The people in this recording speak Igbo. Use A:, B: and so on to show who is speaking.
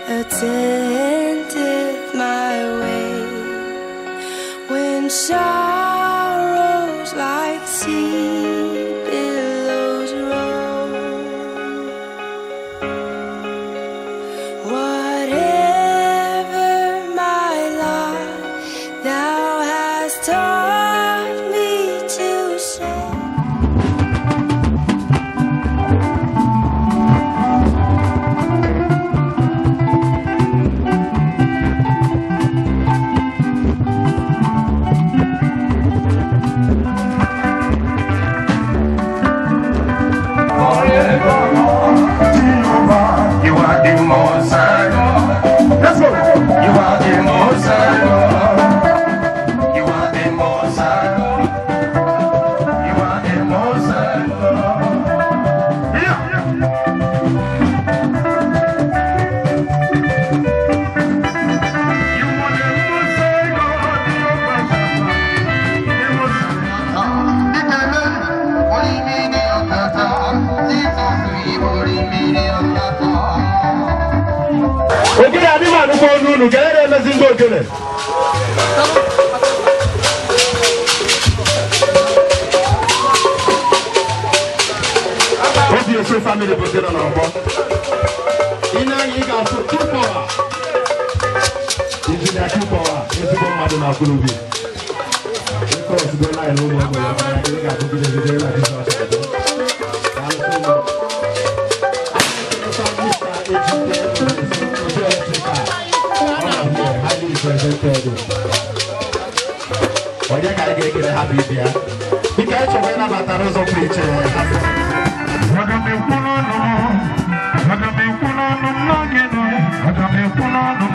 A: Attendeth my way when sorrows like sea billows roll. Whatever my lot, thou hast taught me to say.
B: You are the most high God. Let's go. You are the most high God. You are the most high God. You are the most high God. Yeah. You are the most high God. The most high.
C: Ogene adị m anụkwa ọnụ unu ka ya na-emezi ndị ogene. Obi Osu family bụ ndị nọ n'ọgbọ. Ị na-anya, ị ga-afụ Chukwuọha, Engineer Chukwuọha, ezigbo mmadụ na Akwụlubi. Nke ozugbo line ụmụ ogbenye mana ị ga-abụgide gide na Jizọs abịa. Daalụ so much. Mr. Ejike Obi Electrical. Ọ nọ here, highly presented. Onye ka anyị ga-ekele ha bụ ibe ya. Biko, anyị chọrọ ịnabata n'ụzọ pụrụ iche.
B: Aga m ekwu n'ọnụ m, aga m ekwu n'ọnụ m n'oge nọ, aga m ekwu n'ọnụ.